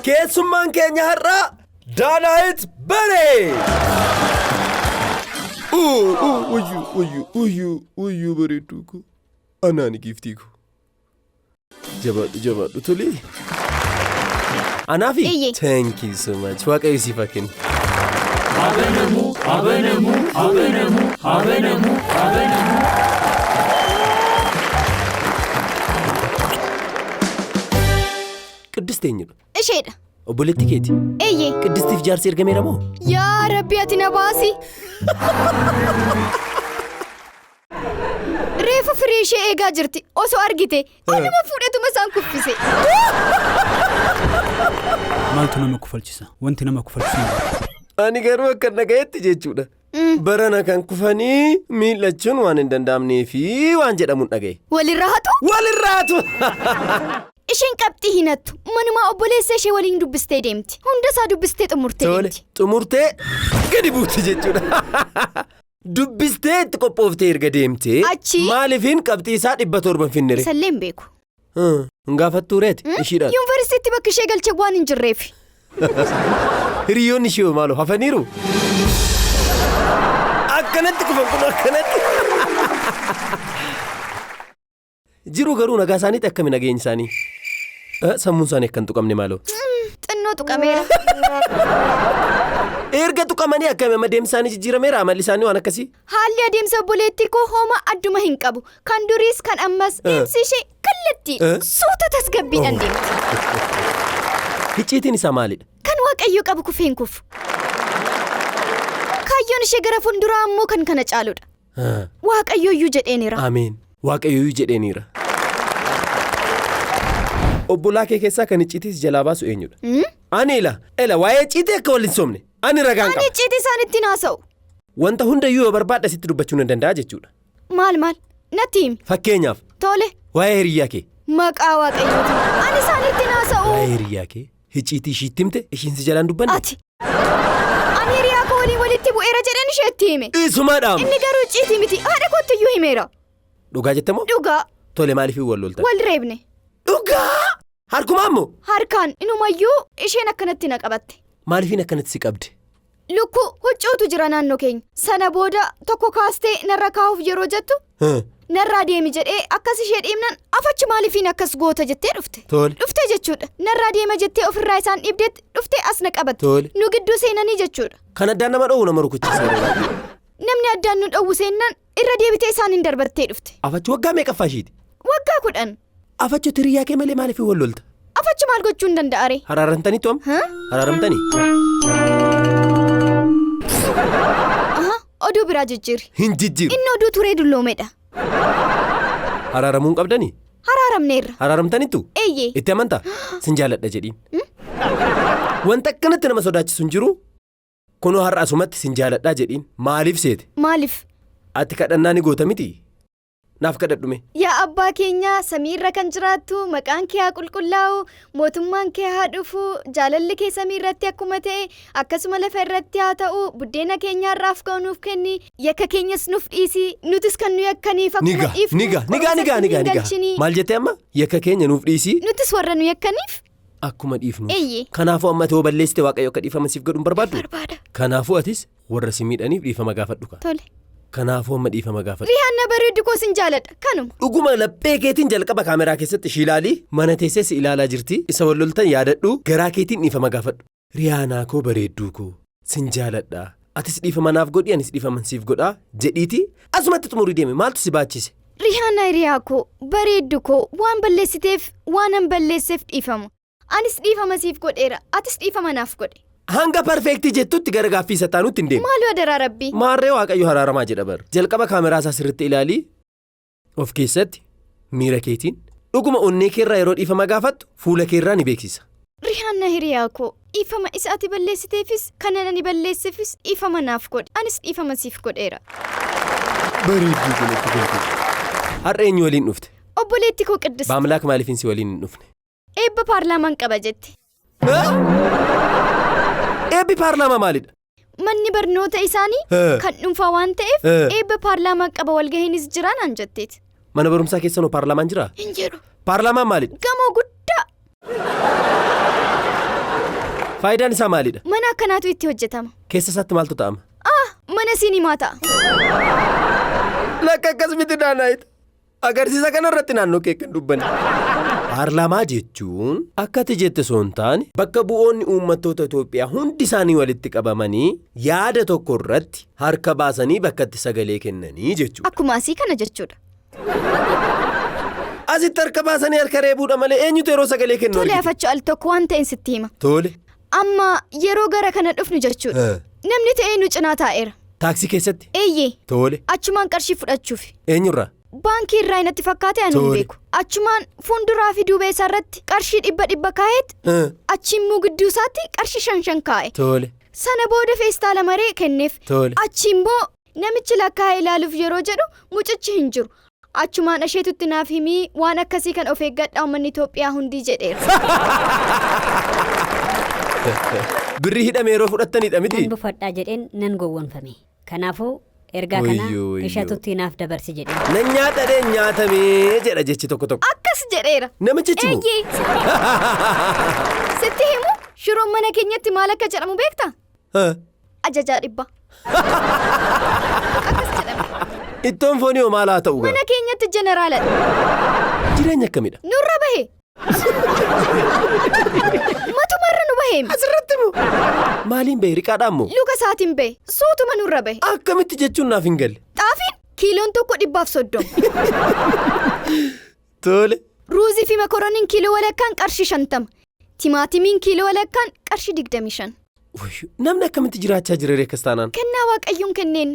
Keessummaan keenya har'aa Daanaayit Baree! Uyyuu uyyuu uyyuu uyyuu bareedduu koo anaani giiftii koo. Jabaadhu jabaadhu tole. Anaafi? Eeyyee. Thank you so much. Waaqayyo siif haa kennu. Qiddist eenyudha? Isheedha. Obboleettii keeti. Eeyyee. Qiddistiif jaarsi ergameera moo? Yaa Rabbi ati na baasi. Reefu firii ishee eegaa jirti. Osoo argite oluma fuudhetuma isaan kuffise. Maaltu nama kufalchisa? Wanti nama kufalchisu hin jiru. Ani garuu akka dhagayetti jechuudha. Barana kan kufanii miidhachuun waan hin danda'amnee fi waan jedhamuun dhagaye. Walirra hatu. Walirraatu! Isheen qabxii hin hattu. Manumaa obboleessa ishee waliin dubbistee deemti. Hunda isaa dubbistee xumurtee Tole deemti. xumurtee gadi buuti jechuudha. Dubbistee itti qophooftee erga deemtee Achi? maaliifin qabxii isaa 700 finnire? Isallee hin beeku. Hin gaafattuu reeti ishiidhaan. Yuunivarsiitii bakki ishee galche waan hin jirreef. Hiriyoonni ishee hoo maaloo hafaniiru? Akkanatti kufan kun akkanatti. Jiru garuu nagaa isaaniitti akkami nageenyi isaanii? Sammuun isaanii akka hin tuqamne maaloo? Xinnoo tuqameera. Erga tuqamanii akkami amma deemsi isaanii jijjiirameera amalli isaanii waan akkasii? Haalli adeemsa obboleettii koo homaa adduma hin qabu. Kan duriis kan ammas deemsi ishee kallattii suuta tasgabbiidhaan deemti. Icciitiin isaa maalidha? Kan Waaqayyo qabu kufee hin kufu. Kaayyoon ishee gara fuulduraa ammoo kan kana caaludha. Waaqayyo iyyuu jedheeniira. Ameen. Waaqayyoyyuu jedheeniira. Obbolaa kee keessaa kan icciitii si jalaa baasu eenyudha? Ani ila ila waa'ee icciitii akka wal hin soomne ani ragaan Ani qaba. icciitii isaan ittiin haasa'u. Wanta hundayyuu yoo barbaadde sitti dubbachuu nan danda'a jechuudha. Maal maal? Natti himi. Fakkeenyaaf Tole. waa'ee hiriyyaa kee. Maqaa Waaqayyootiin. Ani isaan ittiin haasa'u. Waa'ee hiriyyaa kee icciitii ishiitti himte ishiin si jalaan dubbanne. Ati. Ani hiriyaa koo waliin walitti bu'eera jedheen isheetti hime. Isumaadhaam. Inni garuu icciitii miti. Haadha kootti iyyuu himeera. Dhugaa jette moo? Dhugaa. Tole maaliif wal loltan? Wal reebne. Dhugaa! Harkumaa immoo? Harkaan inumayyuu isheen akkanatti na qabatte. Maaliifin akkanatti si qabde? Lukkuu huccuutu jira naannoo keenya. Sana booda tokko kaastee narra kaa'uuf yeroo jettu narraa deemi jedhee akkas ishee dhiibnan afachi maaliifiin akkas goota jettee dhufte. Tole. Dhufte jechuudha. Narraa deema jettee ofirraa isaan dhiibdeetti dhuftee as na qabatte. Tole. Nu gidduu seenanii jechuudha. Kan addaan nama dhoowwu nama rukuchiisa yeroo baay'ee. Namni addaan nu dhowwu seennaan irra deebitee isaan hin darbattee dhufte. Afachi waggaa meeqaffaa ishiiti? Waggaa 10. Afachi hiriyyaa kee malee maaliif wal lolta? Afachi maal gochuu hin danda'a ree? Haraaramtaniitu amma? Ha? Haraaramtanii? Aha, oduu biraa jijjiiri. Hin jijjiiru. Inni oduu turee dulloomedha. Haraaramuu hin qabdanii? Haraaramneerra. Haraaramtaniitu? Eeyyee. Itti amantaa? Sin jaaladha jedhiin. Wanta akkanatti nama sodaachisu hin jiru. Kunoo har'a asumatti sin jaaladhaa jedhiin. Maaliif seete? Maaliif? Ati kadhannaa ni goota miti? Naaf kadhadhu mee. Yaa abbaa keenya samii irra kan jiraattu maqaan kee haa qulqullaa'u mootummaan kee haa dhufu jaalalli kee samii irratti akkuma ta'e akkasuma lafa irratti haa ta'u buddeena keenya har'aaf ga'u nuuf kenni yakka keenyas nuuf dhiisi nutis kan nu yakkaniif akkuma Nigaa, dhiifnu nigaa, nigaa, nigaa, qorumsatti nigaa, nu hin nigaa. galchini. Maal jettee amma? Yakka keenya nuuf dhiisi Nutis warra nu yakkaniif akkuma dhiifnu. Eeyyee. Kanaafuu amma ati hoo balleessite Waaqayyo akka dhiifama siif godhu hin barbaaddu? Barbaada. Kanaafuu atis warra si miidhaniif dhiifama gaafadhu kaa. Tole. Kanaafuu amma dhiifama gaafadhu. Rihaanna bareeddu koo sin jaaladha kanuma. Dhuguma laphee keetiin jalqaba kaameraa keessatti ishii ilaali. Mana teessee si ilaalaa jirti. Isa wal loltan yaadadhu. Garaa keetiin dhiifama gaafadhu. Riyaanaa koo bareedduu koo sin jaaladha. Atis dhiifama naaf godhi anis dhiifama siif godha jedhiiti asumatti xumurii deeme maaltu si baachise? Rihaanaa hiriyaa koo bareeddu koo waan balleessiteef waanan balleesseef dhiifama. Anis dhiifama siif godheera atis dhiifama naaf godhi. Hanga perfeektii jettutti gara gaaffii isa taanutti hin deemu. Maaloo adaraa rabbii. Maarree Waaqayyo haraaramaa jedha bar. Jalqaba kaameraa isaa sirriitti ilaali. Of keessatti miira keetiin dhuguma onnee keerraa yeroo dhiifama gaafattu fuula keerraa ni beeksisa. Rihaanna hiriyaa koo dhiifama isa ati balleessiteefis kanan ani balleessefis dhiifama naaf godhi. Anis dhiifama siif godheera. Bareedduu kun itti galtu. Har'a eenyu waliin dhufte? Obboleetti koo Qiddist. Baamlaak maaliifin si waliin hin dhufne? Eebba paarlaamaan qaba jette. Eebbi paarlaamaa maalidha? Manni barnoota isaanii kan dhuunfaa waan ta'eef eebba paarlaamaa qaba walgahiinis jira naan jetteeti. Mana barumsaa keessanoo paarlaamaan jiraa? Hin jiru. Paarlaamaan maalidha? Gamoo guddaa. Faayidaan isaa maalidha? Mana akkanaatu itti hojjetama. Keessa isaatti maaltu ta'ama? Ah, mana siinimaa ta'a. Lakka akkas miti Daanaayit. Agarsiisa kanarratti naannoo kee kan dubbanne. Paarlaamaa jechuun akka ati jette osoo hin taane bakka bu'oonni uummattoota Itoophiyaa hundi isaanii walitti qabamanii yaada tokko irratti harka baasanii bakka itti sagalee kennanii jechuudha. Akkuma asii kana jechuudha. Asitti harka baasanii harka reebuudha malee eenyutu yeroo sagalee kennu Tole argite? afachuu al tokko waan ta'een sitti hima. Tole. Amma yeroo gara kana dhufnu jechuudha. Namni ta'ee nu cinaa taa'eera. Taaksii keessatti? Eeyyee. Tole. Achumaan qarshii fudhachuuf. Eenyurraa? Baankii irraa natti fakkaate ani hin Tole. beeku. Achumaan fuulduraa fi duuba isaa irratti qarshii 100 kaa'eet achi immoo gidduu isaatti qarshii 5 kaa'e. Tole. Sana booda feestaala maree kenneef. Tole. Achi immoo namichi lakkaa'ee ilaaluuf yeroo jedhu mucichi hin jiru. Achumaan asheetutti naaf himii waan akkasii kan of eeggadhaa uummanni Itoophiyaa hundii jedheera. Birrii hidhame yeroo fudhattanidha miti? Nan bufadhaa jedheen nan gowwoomfame. Kanaafuu ergaa kana Wayyoo, wayyoo. ishatutti naaf dabarsi jedheen. Nan nyaadhadheen nyaatamee jedha jechi tokko tokko. Akkas jedheera. Namichichi moo? Eeyyee. Sitti himu shiroon mana keenyatti maal akka jedhamu beektaa? Ha. Ajajaa dhibba. Akkas jedhama. Ittoon foonii hoo maal haa ta'u gaa? Mana keenyatti jeneraaladha. Jireenya akkamidha? Nurra bahe. Matumarra nu bahe. Asirratti moo? Maaliin bahe? Riqaadhaan moo? Luka isaatiin bahe. Suutuma nurra bahe. Akkamitti jechuun naaf hin galle. Xaafiin kiiloon tokko 130. Tole. Ruuzii fi makoroniin kiiloo walakkaan qarshii 50. Timaatimiin kiiloo walakkaan qarshii 25. Wayyo, namni akkamitti jiraachaa jira ree akkas taanaan? Kennaa Waaqayyoon kenneen.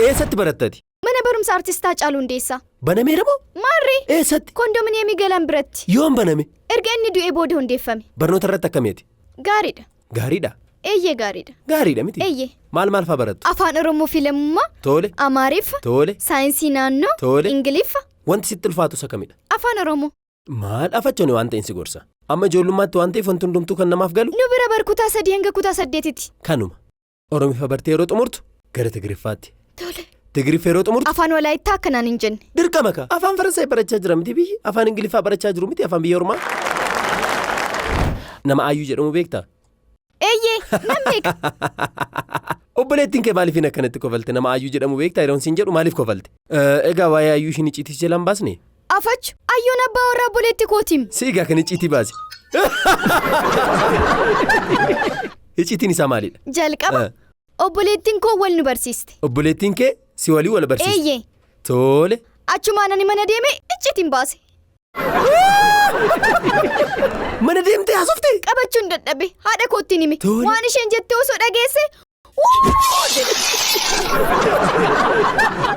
Eessatti barattati? Mana barumsa artistaa Haacaaluu Hundeessaa. Banameera moo? Maarree. Eessatti? Kondominiyeemii Galaan biratti. Yoom baname? Erga inni du'ee booda hundeeffame. Barnoota irratti akkamiiti? Gaariidha. Gaariidha? Eeyyee gaariidha. Gaariidha miti? Eeyyee. Maal maal fa'aa barattu? Afaan Oromoo fi lammummaa. Tole. Amaariffa. Tole. Saayinsii naannoo. Tole. Ingiliffa. Wanti sitti ulfaatu isa kamidha? Afaan Oromoo. Maal afachooni waan ta'een si gorsa? Amma ijoollummaatti waan ta'eef wanti hundumtuu kan namaaf galu? Nu bira bar kutaa 3 hanga kutaa 8tti. Kanuma. Oromiffa bartee yeroo xumurtu gara Tigiriffaatti. Tole. Tigiriffa yeroo xumurtu. Afaan Walaayittaa akkanaan hin jenne. Dirqama ka. Afaan Faransaay barachaa jira miti biyyi. Afaan Ingiliffaa barachaa jiru miti afaan biyya Ormaa. Nama Aayyuu jedhamu beektaa? Eeyyee, nan beeka. Obboleettiin kee maaliif akkanatti kofalte? Nama Aayyuu jedhamu beektaa? Yeroon siin jedhu maaliif kofalte? Egaa waa'ee Aayyuu ishiin icciitii si jalaan baasne? Afachu, Ayyuun abbaa warraa obboleetti kootiim. Si egaa kan icciitii baase. Icciitiin isaa maalidha? Jalqaba obboleettiin koo wal nu barsiiste. Obboleettiin kee si walii wal barsiiste? Eeyyee. Tole. Achumaan ani mana deeme icciitiin baase. Mana deemtee haasofte? Qabachuun dadhabe haadha koottiin hime. Tole. Waan isheen jette osoo dhageesse.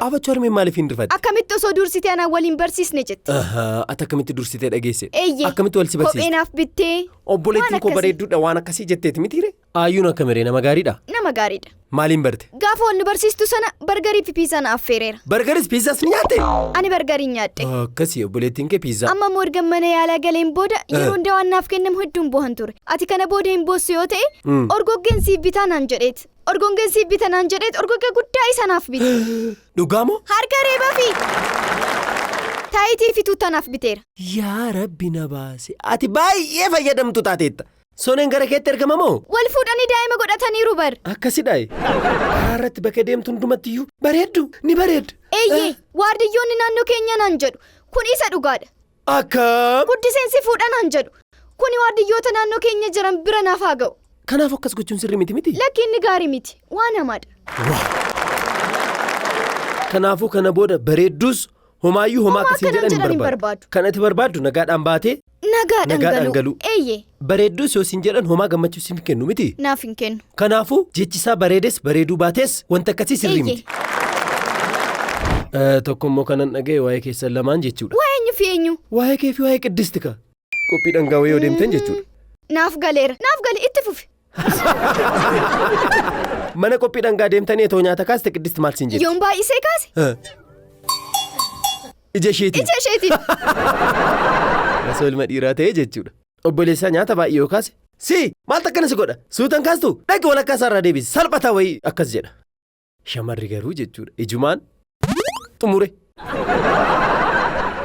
Abachuu harmeen maaliif hin rifatte? Akkamitti osoo dursitee anaan waliin barsiisne jette. Ati akkamitti dursitee dhageesse? Eeyyee. Akkamitti wal si barsiiste? Kophee naaf bittee. Obboleettiin Waan koo akkasii. bareedduudha waan akkasii jetteeti mitiire? Ayyuun akka miree nama gaariidha. Nama gaariidha. Maaliin barte? Gaafa wal nu barsiistu sana bargarii fi piizaa na affeereera. Bargaris piizaas ni nyaatte? Ani bargarii nyaadhe. Akkasii obboleettiin kee piizaa. Amma immoo erga mana yaalaa galeen booda yeroo hunda waan naaf kennamu hedduun boohan ture. Ati kana booda hin boossu yoo ta'e orgoggeen siif bitaa naan jedheet. Orgoggeen siif bitaa naan jedheet orgoggee guddaa isa naaf bite. Dhugaa moo? Harka reebaa fi taayitii fi tuuttaa naaf biteera. Yaa Rabbi na baase. Ati baay'ee fayyadamtu taateetta. Soneen gara keetti ergama moo? Wal fuudhanii daa'ima godhataniiru bar. Akkasidha. Karaa irratti bakka deemtu hundumattiyyuu bareeddu ni bareeddu. Eeyyee, waardiyyoonni naannoo keenya naan jedhu. Kun isa dhugaadha. Akkam? Guddiseensi fuudha naan jedhu. Kuni waardiyyoota naannoo keenya jiran bira naaf haa ga'u. Kanaaf akkas gochuun sirrii miti miti? Lakki inni gaarii miti. Waan hamaadha. Kanaafuu kana booda bareeddus homaayyuu homaa Homaa akkasiin akkanaan jedhan hin jedhan hin barbaadu. barbaadu. Kan ati barbaaddu nagaadhaan baatee Nagaadhaan nagaadhaan galuu. galuu. Eeyyee. Bareeddus yoo siin jedhan homaa gammachuu siin kennu miti? Naaf hin kennu. Kanaafuu jechi isaa bareedes bareeduu baates wanta akkasii sirrii Eeyyee. miti. Tokko immoo kanan dhaga'e waa'ee keessan lamaan jechuudha. Waa'ee eenyu fi eenyu? Waa'ee kee fi waa'ee Qiddisti ka. Qophii dhangaa wayii yoo deemtan jechuudha. Naaf galeera. Naaf gale itti fufi. Mana qophii dhangaa deemtanii otoo nyaata kaaste Qiddisti maal siin jetti? Yoon baay'isee kaase? Ija isheetiin. Ija isheetiin. Osoo ilma dhiiraa ta'e jechuudha. Obboleessaa nyaata baay'ee yoo kaase. Si maaltu akkana si godha? Suutan kaastu dhaqi walakkaa isaarraa deebisi. Salphataa wayii akkas jedha. Shamarri garuu jechuudha. Ijumaan xumure.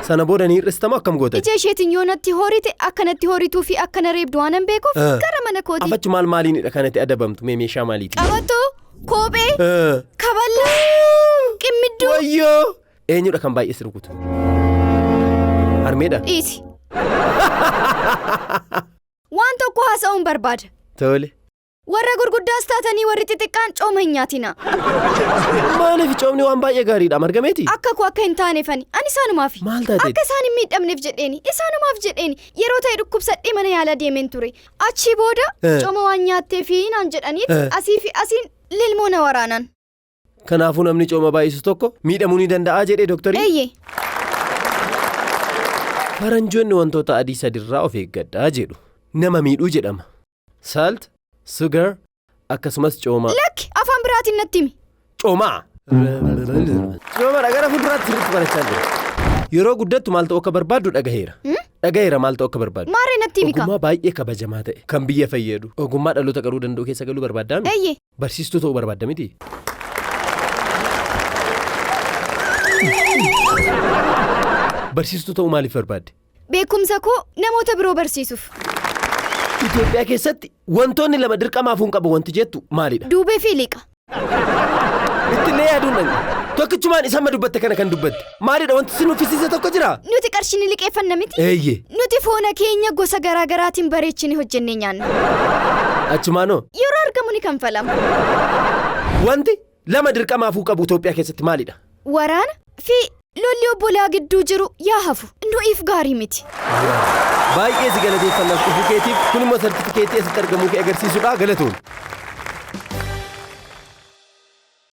Sana booda ni hir'ista moo akkam goota? Ija isheetiin yoo natti horite akka natti horituu fi akka na reebdu waanan beekuuf gara mana kooti. Afachu maal maaliinidha kanatti adabamtu mee meeshaa maaliiti? Qabattoo, kophee, kaballaa, qimmidduu. Wayyoo! Eenyudha kan baay'ee si rukutu? Harmeedha? Dhiisi. Waan tokko haasa'uun barbaada. Tole. Warra gurguddaas taatanii warri xixiqqaan cooma hin nyaatina. Maaliif coomni waan baay'ee gaariidha margameeti? Akka koo akka hin taaneefani ani isaanumaaf. Maal taate? Akka isaan hin miidhamneef jedheeni isaanumaaf jedheeni yeroo ta'e dhukkubsadhee mana yaalaa deemeen ture. Achii booda cooma waan nyaattee fi naan jedhaniit asii fi asiin lilmoo na waraanan. Kanaafuu namni cooma baay'isu tokko miidhamuu ni danda'a jedhee dooktarii? Eeyyee. Faranjoonni wantoota adii sadirraa of eeggadhaa jedhu. Nama miidhuu jedhama. Salt, sugar, akkasumas coomaa. Lakki afaan biraatiin natti himi. Coomaa! Coomaadha gara fuulduraatti sirriitti barachaa jira. Yeroo guddattu maal ta'uu akka barbaaddu dhagaheera. Dhagaheera maal ta'uu akka barbaaddu. Maarree natti himi kaa. Ogummaa baay'ee kabajamaa ta'e kan biyya fayyadu. Ogummaa dhaloota qaruu danda'u keessa galuu barbaaddaa miti? Eeyyee. Barsiistuu ta'uu barbaadda miti? Barsiistuu ta'uu maaliif barbaadde? Beekumsa koo namoota biroo barsiisuuf. Itoophiyaa keessatti wantoonni lama dirqamaaf hin qabu wanti jettu maalidha? Duubee fi liqa. Ittillee yaaduun dhange. Tokkichumaan isa amma dubbatte kana kan dubbatte. Maalidha wanti si nuffisiise tokko jira? Nuti qarshii ni liqeeffanna miti? Eeyyee. Nuti foona keenya gosa garaa garaatiin bareechine hojjennee nyaanna. Achumaanoo Yeroo argamu ni kanfalama. wanti lama dirqamaafuu qabu Itoophiyaa keessatti maalidha? Waraana fi lolli obbolaa gidduu jiru yaa hafu nu'iif gaarii miti. Baay'ee si galateeffannaaf dhufuu keetiif kun immoo sartifikeetii asitti argamuu kee agarsiisudha galatoon.